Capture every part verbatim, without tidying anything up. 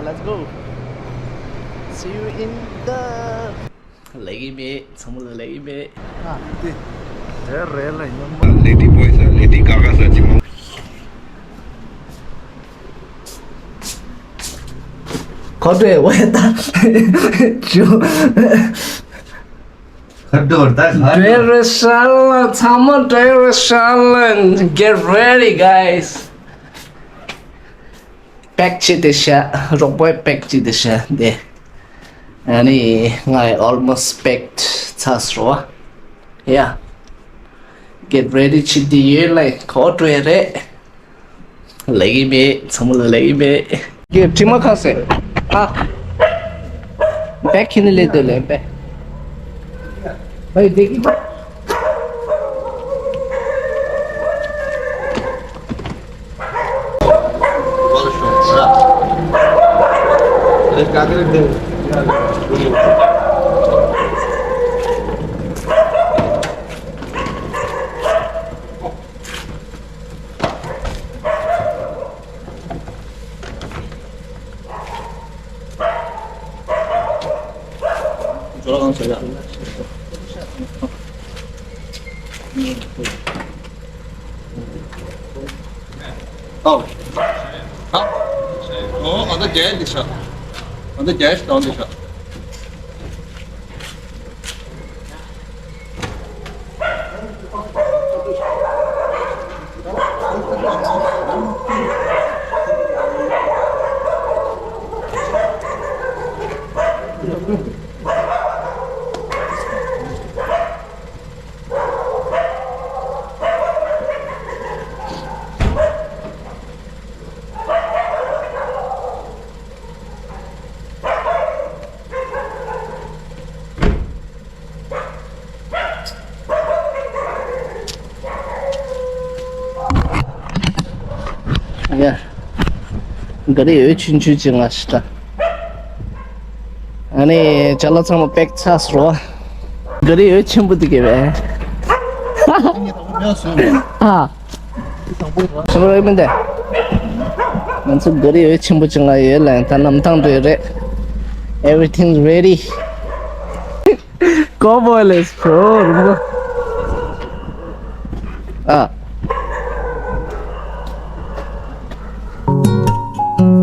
Let's go. See you in the. ལེགས་ཡིན་མེད། ཚང་མ་ལ་ལེགས་ཡིན་མེད། ཨ། དེ་རེད་ལ་ཡིན་ནམ། Lady Boys, Lady Gaga ཟེར་གྱི་མང་། ཁོ་ཚོས་འོ་ད་ཅུ། ཁ་རྡོར་ད་ཁ་རྡོར། བྲེལ་བའི་ཤར་ལ་ཚང་མ་བྲེལ་བའི་ཤར་ལ། Get ready, guys. པེག་བྱས་ཏེ་བཞག་རོགས་པས་པེག་བྱས་ཏེ་བཞག་དེ། ཨ་ནི་ང་almost packed ཚར་སོང་། Yeah. Get ready བྱས་ཏེ་ཡོད་ལ་ཁོ་བྲོས་རེད། ལེགས་ཡིན་མེད། ཚང་མ་ལ་ལེགས་ཡིན་མེད། གི་དྲི་མ་ཁ་སེ། ཨ། པེག་ཁྱེར་ནས་སླེབས་འདུག་ལེ་པེག་བའི་དེ་གི། ཨོ། ཨ། ཨོ། ང་ཚོ་རྒྱལ་འདི་ཤག་ང་ཚོ་རྒྱལ་ཞིག་དང་འདི་ཤག་ཡ། ག་རེ་ཡོད་ཆུང་ཆུང་ཅིག་ང་ཤི་ད། ཨ་ནི་ཅ་ལག་ཚང་མ་པེག་ཚར་སོང་། ག་རེ་ཡོད་ཆེན་པོ་འདུག་གས་བས། ཨ། ཆེན་པོ་རེད་མིན་ཏེ། ང་ཚོ་ག་རེ་ཡོད་ཆེན་པོ་ཅིག་ང་ཡོད་ལ་ད་གནམ་ཐང་འགྲོ་ཡི་རེད། Everything's ready. Cowboy, let's go. ཨ།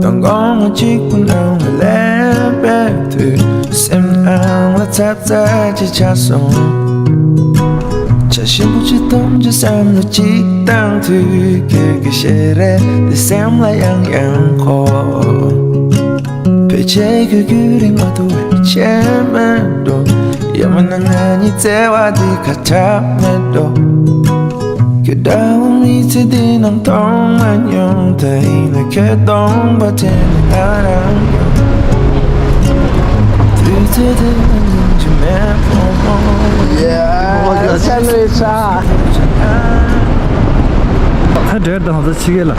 དང་གོང་གཅིག་པུ་ནང་ལ་ལས་པའི་དུས། སེམས་ནང་ལ་ཚབ་ཚ་ཅིག་ཆགས་སོང་། བྱ་ཞིམ་པོ་ཅིག་འཐུང་རྒྱུ་བསམ་བློ་ཅིག་བཏང་དུས། ཁྱོད་ཀྱི་ཞལ་རས་འདི་སེམས་ལ་ཡང་ཡང་འཁོར། ཕལ་ཆེར་ཁྱོད་བརྒྱུད་རིང་མ་ཐུབ་པའི་ཆད་མེད་འགྲོ། ཡང་མིན་ན་ང་གཉིས་བརྩེ་བ་འདི་ཁ་གྲག་མེད་འགྲོ། ཁྱོད་འདྲ་བོ་མི་ཚེ་འདི་ནང་མཐོང་མ་མྱོང་། ད་ཡིན་ན་ཁྱོད་སྟོང་པ་དྲན་ནས་ང་རང་ཡོང་། དུས་ཚོད་དེ་ནི་རྒྱུན་མེད་ཕོ་མོ། Yeah, sandwich. ད་འདྲེར་དང་ཚོ་ཆི་གེ་ལ།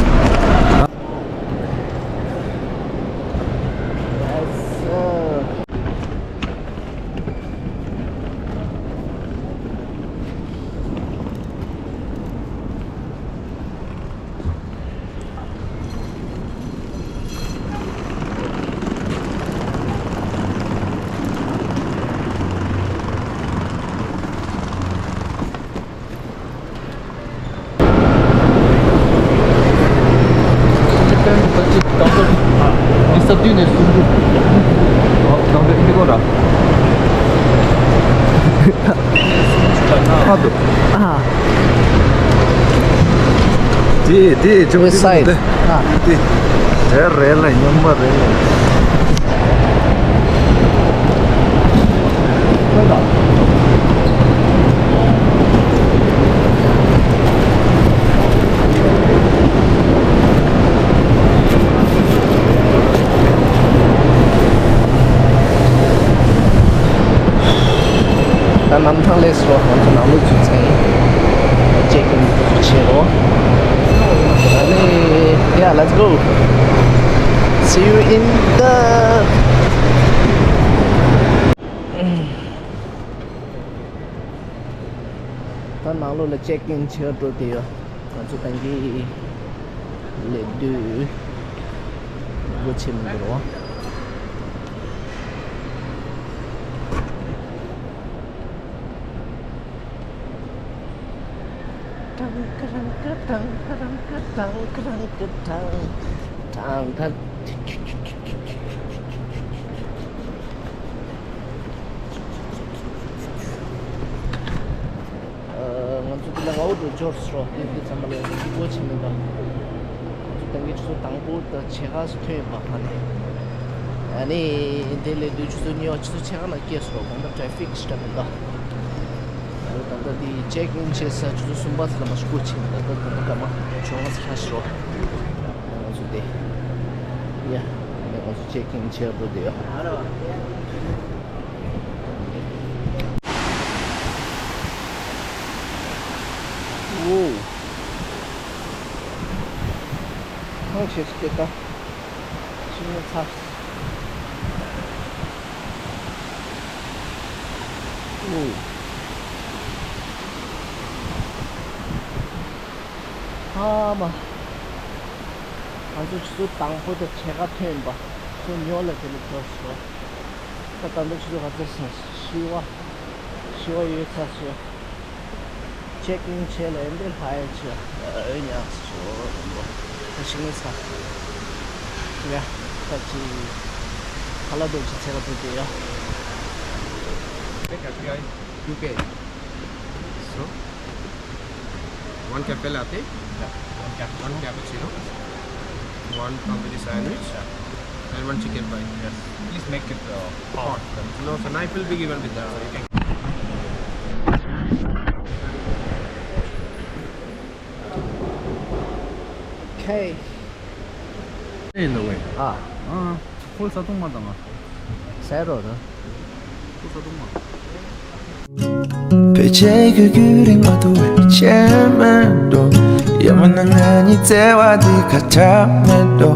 དེ་དེ་ཅི་Which side? དེ་དེ་རེད་ལ་ཉམས་པ་རེད་ལ། ད་གནམ་ཐང་ལས་སོ་ང་ཚོ་ནང་ལོགས་ཚུད་ཚར་ཡིན། ཅེག་ཨིན་བྱེད་རོགས། ད་ནི་yeah, let's go. See you in the ད་ནང་ལོགས་ལ་ཅེག་ཨིན་བྱེད་འགྲོ་དེ་ཡོད། ང་ཚོ་ད་གིན་སླེབས་དུས་སྒོ་ཕྱེ་མི་འདུག་རོ། ཀ་རང་ཀ་ཐང་ཀ་རང་ཀ་ཐང་ཀ་རང་ཀ་ཐང་ཐང་ཐང་། ང་ཚོ་འདི་ལ་ང་འུ་འགྲོ་འབྱོར་སོང་། དེ་འདི་ཚང་མ་ལ་ཡང་སྒོ་ཕྱེ་མེད་པ། ང་ཚོ་ད་གིན་ཆུ་ཚོད་དང་པོ་དང་ཕྱེད་ཀ་ཙམ་ཐོན་ཡོད་པ་ཕ་ནས། ཨ་ནི་དེ་ལས་དུས་ཆུ་ཚོད་གཉིས་པ་ཆུ་ཚོད་ཕྱེད་ཀ་ནང་སྐྱེལ་སོང་། གང་ལྟར་ཊེ་ཕིག་ཞེ་དྲག་མི་འདུག་ཨ་ནི་ད་ལྟ་དེ་ཅེག་ཨིན་བྱེད་ས་ཆུ་ཚོད་གསུམ་པ་ཙམ་ལ་མ་ཞིག་སྒོ་ཕྱེ་མེད་པ། ད་ད་ལྟ་སྐར་མ་བཅོ་ལྔ་ཙམ་ཆགས་ཤག་རོ། ང་ཚོ་དེ་ཡ་ང་ཚོ་ཅེག་ཨིན་བྱེད་འགྲོ་དེ་ཡ། ཨོ། ཐང་ཆད་སྐད་ད། ཤིང་ནགས་ཚ། ཨོ། ཨ་མ། ང་ཚོ་ཆུ་ཚོད་དང་པོ་དང་ཕྱེད་ཀ་ཐོན་པ། ཆུ་ཚོད་ཉི་ཤུ་ལ་དེ་ལ་འབྱོར་སོང་། ད་ད་ལྟ་ཆུ་ཚོད་ག་ཚོད་སོང་། བཞི་པ། བཞི་པ་ཡོལ་ཚར་སོང་། ཅེག་ཨིན་བྱས་ལ་ཨེ་འདྲ་ལྷག་ཡ་ཆེ། ཨོ་ཉག་སོ། ད་ཤིང་ནགས་ཚ། ཡ། ད་ཅི། ཁ་ལག་འདོན་ཅིག་ཚད་ལ་འདུག་དེ་ཡ། Take S B I, U P I. So, one cafe latte, yeah, one cappuccino, one cappuccino, one tandoori sandwich, yeah, and one chicken fry. Yes, please make it, uh, hot. Hot. No, so knife will be given with that, so you can. Okay. In the way. Ah. Ah, ཁོ་ས་དུང་མ་དང་ང་། ཟེར་རོ་ད། ཁོ་ས་དུང་མ། ཕལ་ཆེར་ཁོས་རྒྱུན་རིང་མ་ཐུབ་པའི་ཆད་མེད་འགྲོ། ཡང་མིན་ན་ང་གཉིས་བརྩེ་བ་འདི་ཁ་ཆད་མེད་འགྲོ།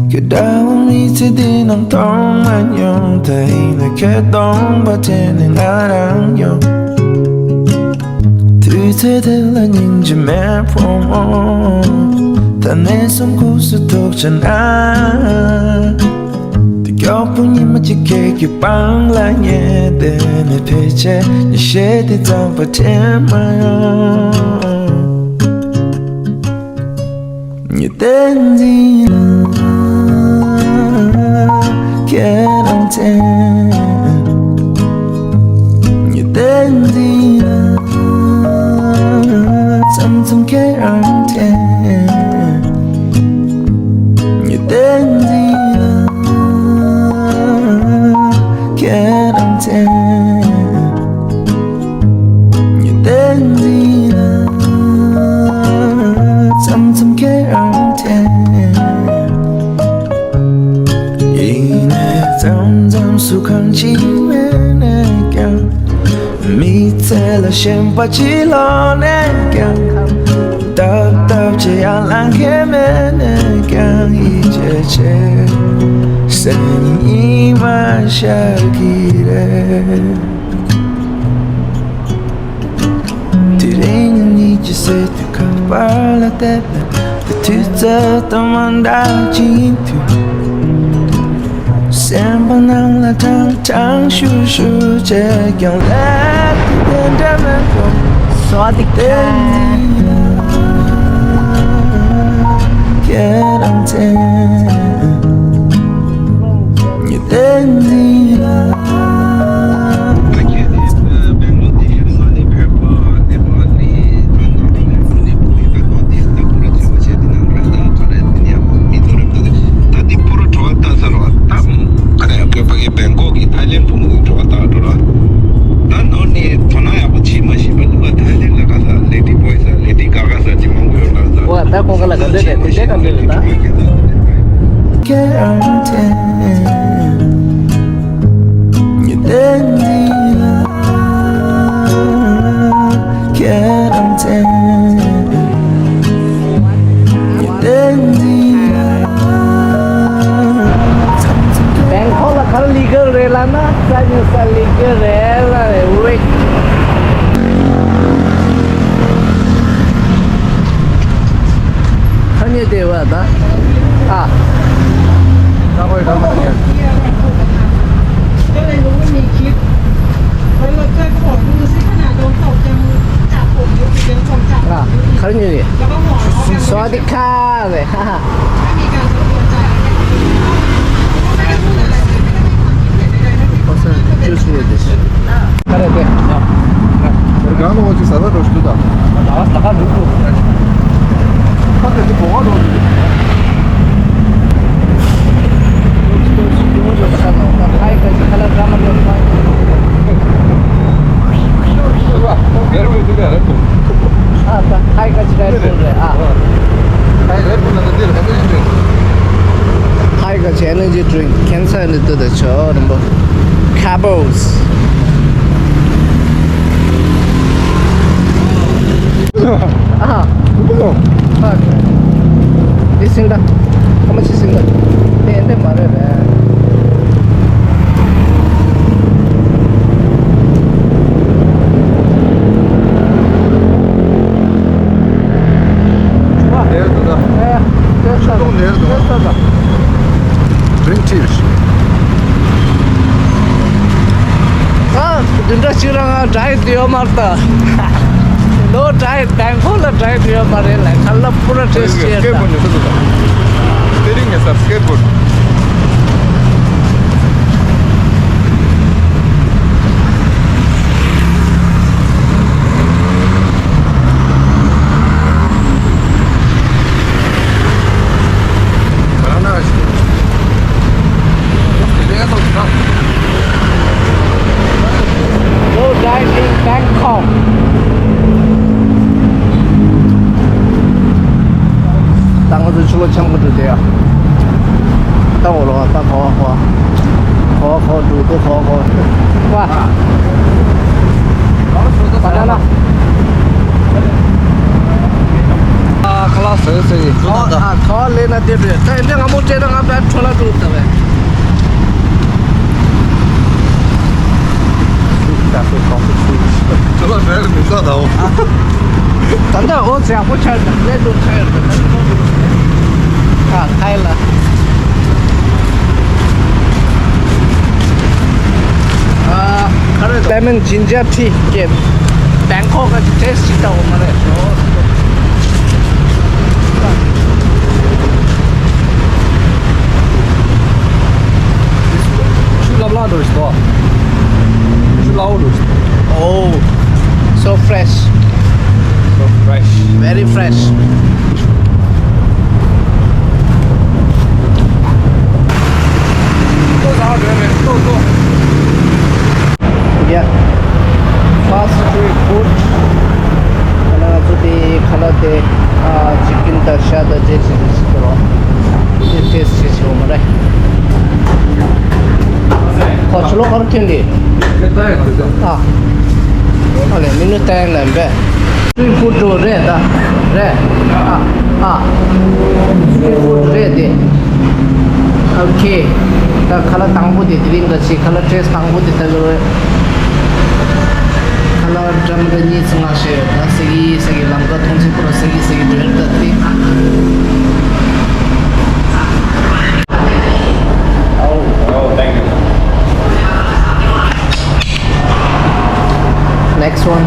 ཁྱོད་འདྲ་བོ་མི་ཚེ་འདི་ནང་མཐོང་མ་མྱོང་། ད་ཡིན་ན་ཁྱོད་སྟོང་པ་དྲན་ནས་ང་རང་ཡོང་། དུས་ཚོད་དེ་ལ་སྙིང་རྗེ་མེད་ཕོ་མོ། ད་ནས་བཟུང་ཁོངས་སུ་གཏོགས་བྱས་ན། དེ་མགྱོགས་པོ་ཉི་མ་གཅིག་ཁྱེད་ཀྱི་པང་ལ་ཉལ་བསྡད་ནས། ཕལ་ཆེར་ཉི་ཤུ་དེ་ཙམ་པ་དྲན་མ་ཡོང་། ཉི་ཟླ་འཛིན་ལ་ཁྱེད་རང་མཚན། ཉི་ཟླ་འཛིན་ལ་མཚམས་མཚམས་ཁྱེད་རང་དྲན། ཉི་ཟླ་འཛིན་ལ་ཁྱེད་རང་མཚན། ཉི་ཟླ་འཛིན་ལ་མཚམས་མཚམས་ཁྱེད་རང་དྲན། ཡིན་ནའི་མཚམས་མཚམས་སུ་གང་ཅི་མེད་ནས་ཀྱང་། མི་ཚེ་ལ་ཞེན་པ་ཅི་ལོག་ནས་ཀྱང་། སྟབས་སྟབས་ཀྱིས་ཡར་ལངས་མཁན་མེད་ནས་ཀྱང་། ཡིད་ཆེས་བྱེད་སེམས་ཉིད་མ་ཤར་གི་རེད། དེ་རིང་ཉིད་ཀྱི་སྲིད་དུ་ཁ་པར་ལ་བལྟས་པས། དེ་དུས་ཚོད་དང་མ་འདྲ་ཅིག་ཡིན་དུས། སེམས་པ་ནང་ལ་གྲང་གྲང་ཤུར་ཤུར་བྱས་ཀྱང་། ལས་དེ་དེ་འདྲ་མེད་པར། སོ་དེ་ཁྱེད་རང་མཚན། ཉི་ཟླ་འཛིན་ལ། ད་ཁོང་ཁ་ལ་ག་འདྲ་རེད། དེ་འདྲ་ག་འདྲ་རེད་ད། བེང་ཀོག་ལ་ག་རེ་ལི་གལ་རེད་ལབ་ན། རྩྭ་ཉོ་ས་ལི་གལ་རེད་ལབ་རེད། ཝེ། ཐ་སྙད་དེ་བ་ད། ཨ། ད་ཁོའི་ད་མ་ཡ། ཨ། Energy drink, cancer and the ཆོ་རིན་པོ། Carbos. ཨ། འདི་སིང་ད། ཁ་མ་ཆི་སིང་ད། དེ་འདི་མ་རེད་རེད། ལེར་འདུག་ད། ཨེ། ཆུ་དོང་ལེར་འདུག་ཨེ། Drink tea. ཨ། བདུན་ཕྲག་གཅིག་རང་ང་ཌའེ་ཡེཊ་ཡོད་མ་རེད་ད། ལོ་ཌའེ་ཡེཊ་བེང་ཀོག་ལ་ཌའེ་ཡེཊ་ཡོད་མ་རེད་ལ། ཁ་ལག་པུ་ར་ཊེ་སི་ཊི་ཡོད་ད། Skateboard ཉོ་ས་འདུག་ད། Steering is a skateboard. Go diving Bangkok. ད་ང་ཚོ་ཕྱི་ལོགས་འཁྱམ་གི་འདུག་དེ་ཡ། ད་འོ་ལོ་ད་གོ་གོ། གོ་གོ་འདུག་དེ་གོ་གོ། ཝ། ཨ་ཁ་ལག་ཟ་ཟ་ཡི། ཨ་ཁ་ལག་ལེན་ན་དེ་འདྲ་ད་འདི་ང་མོ་སྤྲད་ན་ང་བས་འཕྲོ་ལ་འགྲོ་ད་བས། ཁྱོད་ལ་རེད་མི་ཟ་ད་འོ། ད་ལྟ་འོ་ཚེ་ཡག་པོ་ཆགས་ད་ལས་འགྲོ་ཆགས་ཡོད་ད། ཨ་ཐའི་ལ། ཨ་ཁ་རེ་ལེ་མོན་ཇིན་ཇར་ཊི་སྐྱེས། བེང་ཀོག་གི་ཊེ་སི་ཊི་ཅིག་ལྟ་འོ་མ་རེད། ཆུ་ལྷབ་ལྷབ་འགྲོ་ཞིག་འདུག་ཆུ་སླ་བོ་འགྲོ་ཞིག Oh, so fresh. So fresh. Very fresh. ལྟོ་ཟ་འགྲོ་མེད་ལྟོ་ལྟོ། Yeah. Fast street food. ང་ཚོ་དེ་ཁ་ལག་དེ་ཨ་ཅི་ཀིན་དང་ཤ་དང་ཅེ་ཅི་ཞིག་དུ་རོ། དེ་ཊེ་སི་ཊི་བྱེད་ཆོག་མ་རེད། ཁོ་ཆུ་ལོག་གར་ཐོན་དེ། ཨ། ཨ་ལེ་མི་ནུ་ཏན་ལན་བེ། སི་ཊི་ཕུཌ་རེད་ད། རེད། ཨ། ཨ། སི་ཊི་ཕུཌ་རེད་དེ། ཨོ་ཁེ། ད་ཁ་ལག་དང་པོ་དེ་དེ་རིང་ག་ཅིག་ཁ་ལག་ཊེ་སི་ཊི་དང་པོ་དེ་ད་གི་རེད། ཁ་ལག་འགྲམ་ག་གཉིས་ཙམ་ང་ཤེས་ཡོད་ད་སེ་གི་སེ་གི་ལམ་ཀ་མཐོང་ཚེ་ཁོ་ར་སེ་གི་སེ་གི་འགྲོ་ཡོད་ད་དེ། Oh, oh, thank you. Next one.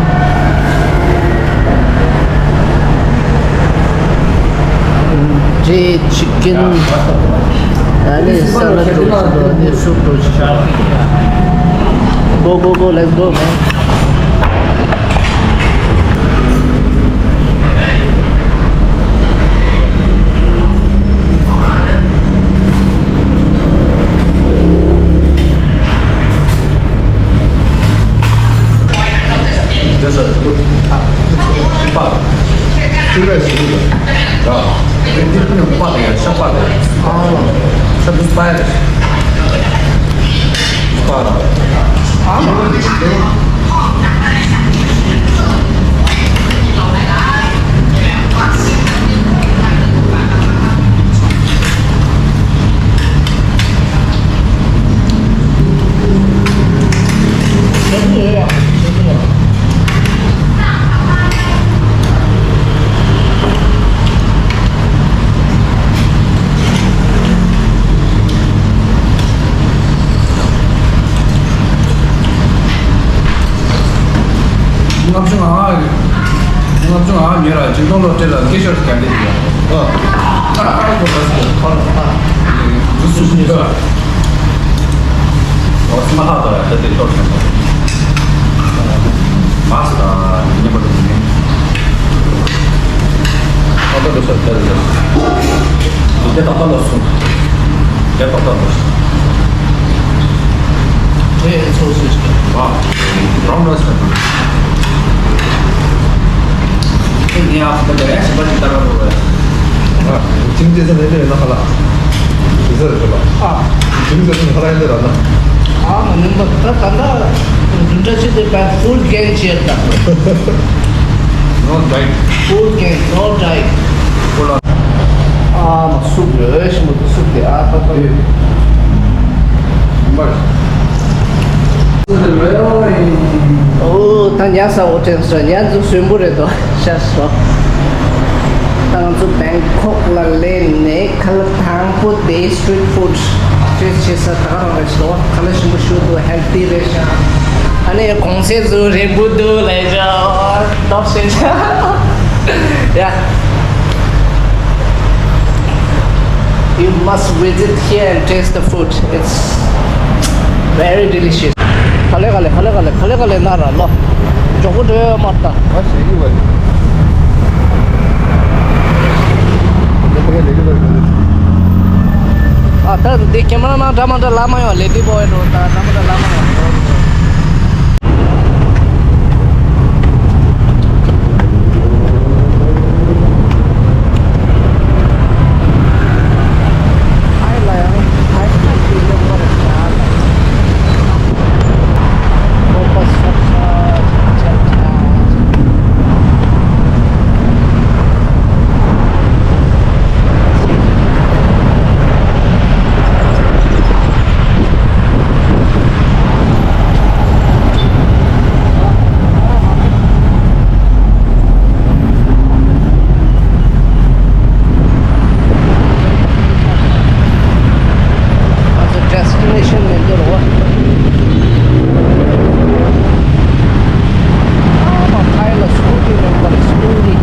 J chicken. And it's salad roast, and it's soup roast. Go, go, go, let's go, man. This is good. Kimbap. Two rice is good. Yeah. They give me a pot here, shop pot here. Oh. So this buy it. Pot. ལྔ་བཅུ་ང་ལྔ་ལྔ་བཅུ་ང་ལྔ་ཉོས་ལ་ཆིག་སྟོང་ལོ་སྤྲད་ལ་སྐད་ཤོར་ག་འདྲ་ཡོད། ཨ། ཨ་ཨ་ཁོ་ལ་སོ་ཁོ་ལ་ཨ། འདི་སུ་ཞིག་ག་ཨོ་སི་མ་ཧ་ད་ད་དེ་ཤོར་སོང་། མ་སི་ད་ཉེ་པ་དེ་ནི། ཨ་ད་དེ་ཤོར་ད་དེ་ཤོར། དེ་ད་ད་ལ་སོང་། དེ་ད་ད་ལ་སོང་། དེ་ཚོ་སུ་ཞིག་ག་ཨ། རང་འདྲ་ཟེར། ཁྱེད་ངའི་ཨ་ཕ་དེ་རེད་ཞིག་པ་ཅིག་ལྟ་ག་འགྲོ་བས། ཨ། ཅིང་ཅེ་ས་རེད་རེད་ན་ཧ་ལ། དེ་ཚོ་རེད་ལ། ཨ། དེ་ཚོ་ཚོ་ཧ་ར་ཡ་དེ་ར་ན། ཨ་མ་ནིང་པ་ད་ད་ད་འདི་འདྲ་ཅིག་དེ་པ་ཧྥུལ་གེན་ཅེར་ད། No diet. ཧྥུལ་གེན་no diet. ཧྥུལ། ཨ་མ་སུབ་རེད་ཤི་མོ་དུ་སུབ་དེ་ཨ་ད་ད། ཨེ། མར། ཨོ་ད་ཉལ་ས་འོ་དྲན་སོ་ཉལ་ཚུལ་གསོན་པོ་རེད་དོ། ཤ་སོ། ད་ང་ཚོ་བེང་ཀོག་ལ་སླེབས་ནས་ཁ་ལག་དང་པོ་དེ་སི་ཊི་རིཊ་ཕུཌ་ཊེ་སི་ཊི་བྱེད་ས་ད་ག་རང་རེད་ཤག་ཁ་ལག་ཞིམ་པོ་ཞིག་འདུག་ཧེལ་ཐི་རེད་ཤག་ཨ་ནི་གོང་ཚད་ཚོ་རེད་པོ་འདུག་ལས་ཤག་ལྟོགས་ཤེས་ཤག Yeah. You must visit here and taste the food. It's very delicious. ག་ལེ་ག་ལེ་ག་ལེ་ག་ལེ་ག་ལེ་ག་ལེ་ན་ར་ལོ། མགྱོགས་པོ་འགྲོ་ཡོད་མ་རེད་ད། ཨ་ཞེ་གི་བ་རེད། འདི་ཕ་གི་ལེ་གི་བ་རེད། ཨ་ད་འདི་ཁྱེད་རང་ནང་འདྲ་མ་འདྲ་ལ་མ་ཡོང་ལེ་འདི་པོ་ཨེ་འགྲོ་ད་འདྲ་མ་འདྲ་ལ་མ་ཡོང་། ཨ་ཙི་ཌེ་སི་ཊི་ནེ་ཤན་མི་འདུག་རོ། ཨ་མ་ཕ་ཡི་ལ་སྐུ་ཊི་མེད་པར་སྐུ་ཊི།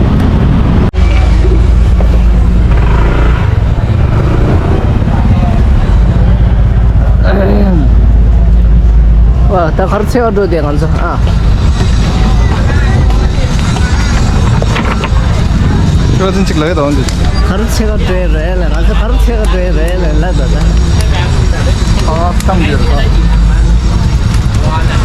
ཨ་ད་གར་ཚེ་བ་འགྲོ་དེ་ང་ཚོ་ཨ། ཁྱོད་འཛིན་ཅིག་ལ་ཡོད་དང་འདི། གར་ཚེ་བ་འགྲོ་རེད་ལ་ང་ཚོ་གར་ཚེ་བ་འགྲོ་རེད་ལ་ལ་ད་ད། ཨ་སྟངས་འདིར་ཨ།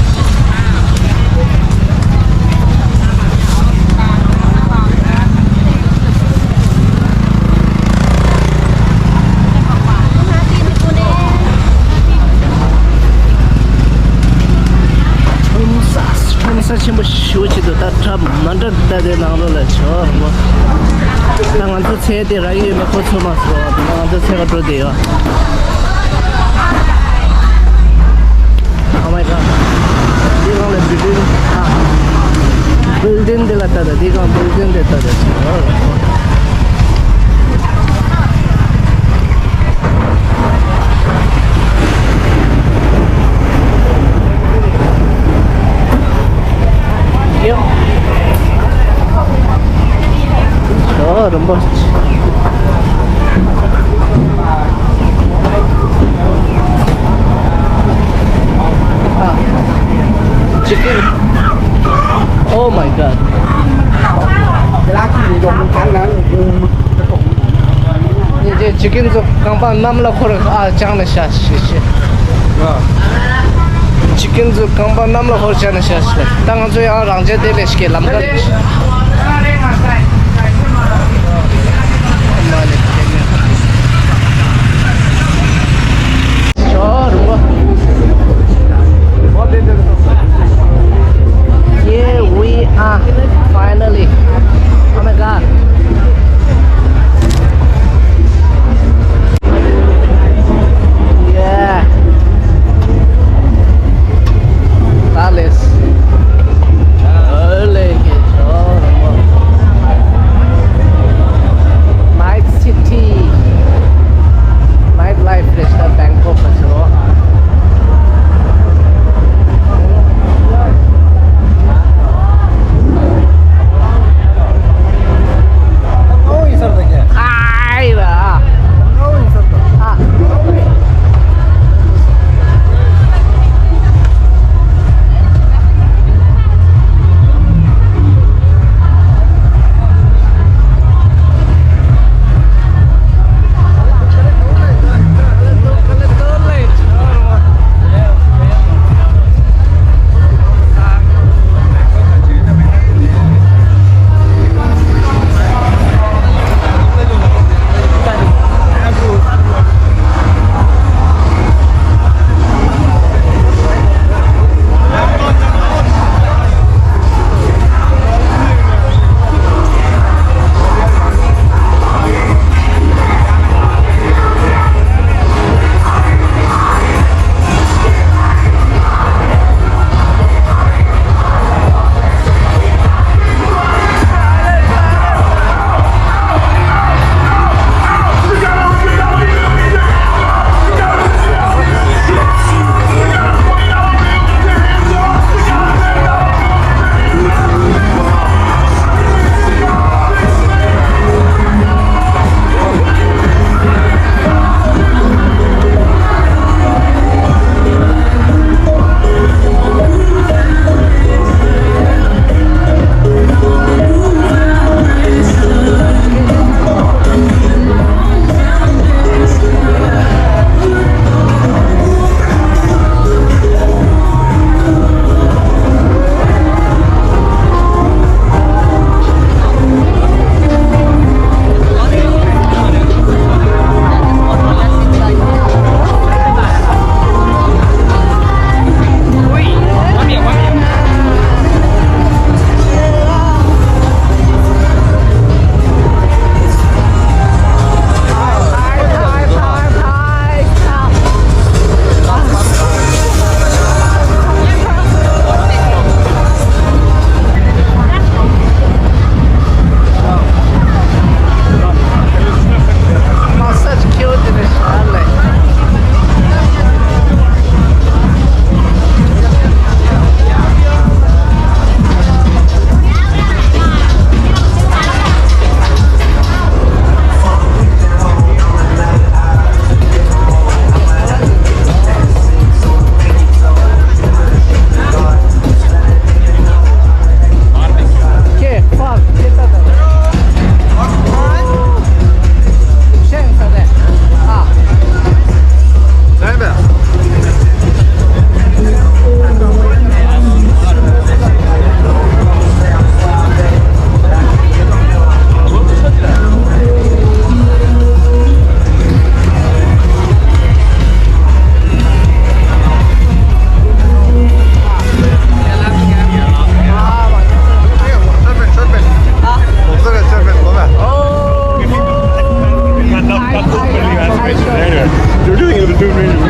ཁྲོམ་ས་ཁྲོམ་ས་ཆེན་པོ་ཞེ་པོ་ཅིག་འདུག་ད་ཁྲ་མ་འདྲ་ད་དེ་ནང་ལོགས་ལ་བྱོས་རོགས། ད་ང་ཚོ་ཚེ་དེ་རག་གི་ཡོད་མེད་ཁོ་ཚོ་མ་སོ་ད་ང་ཚོ་ཚེ་ག་འགྲོ་དེ་ཡོད། Oh my god. འདི་གང་ལ་བིལ་ཌིང་ཨ། བིལ་ཌིང་འདི་ལ་ལྟ་ད་འདི་གང་བིལ་ཌིང་འདི་ལྟ་ད། ཡོ། ཨོ་རིན་པོ་ཆེ། ཨ། ཅི་ཀེན། Oh my god. ཅི་ཀེན་ཚོ་རྐང་པ་གནམ་ལ་འཁོར་ཨ་ཅང་ནས་ཤ་ཤེ་ཤེ། ཅི་ཀེན་ཚོ་རྐང་པ་གནམ་ལ་འཁོར་ཅང་ནས་ཤ་ཤེ། ད་ང་ཚོ་ཡང་རང་ཅག་དེ་ལས་ཤི་ལམ་ཁ་ལས་ཤི། Here we are, finally. Oh my god. Yeah. Palace. Early.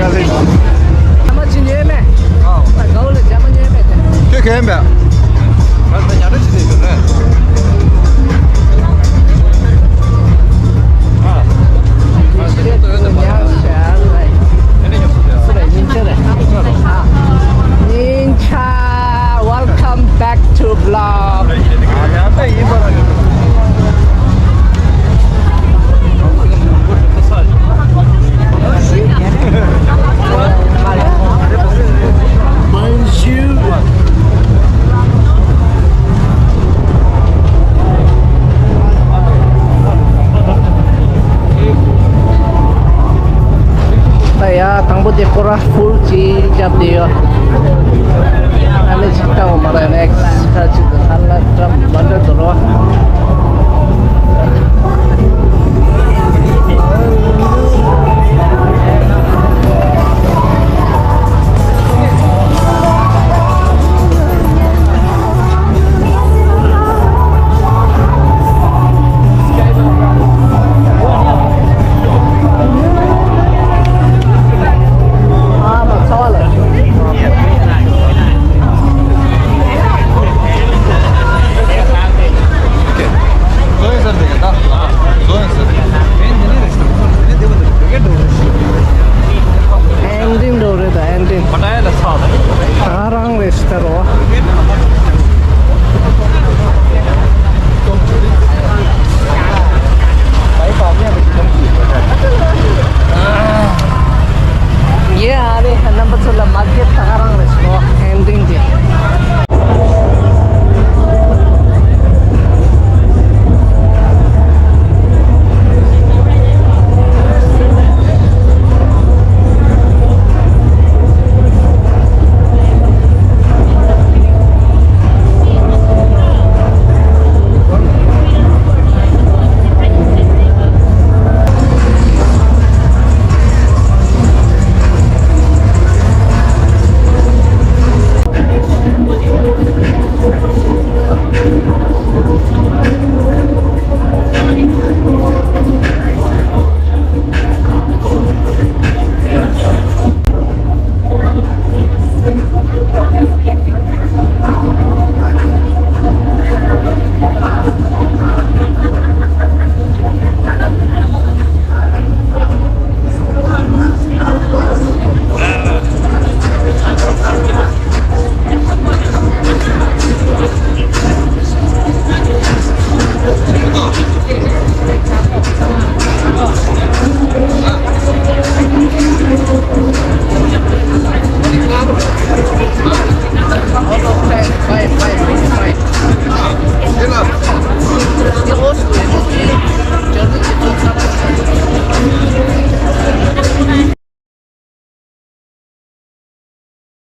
ཨ་མ་ཅི་ཉོས་མེད། ཨ་དགའ་བོ་ལ་ཇ་མ་ཉོས་མེད་དེ། ཁྱོད་གས་མེད། ང་ད་ཉལ་ཁྲི་བྱེད་དེ་ཡོད་རེད། ཉིན་ཆ་རེད། ཉིན་ཆ། Welcome back to vlog. ད་ཡ་དང་པོ་དེ་སྐོར་ར་ཧྥུལ་ཅིག་བརྒྱབ་དེ་ཡོད། ཨ་ནི་ཅིག་ལྟ་འོ་མ་ར་ནེགསི་ཁ་ཅིག་ཏུ་ཧ་ལ་ཀྲམ་མ་འདྲ་འདུག་རོ། ཨེན་ཌིང་འགྲོ་རེད་ད་ཨེན་ཌིང་། ད་རང་རེད་ཤི་ད་རོ། ཡེ་ཨ་རེ་རྣམ་པ་ཚོ་ལ་མ་སྐྱེད་ད་ག་རང་རེད་ཤི་རོ་ཨེན་ཌིང་དེ།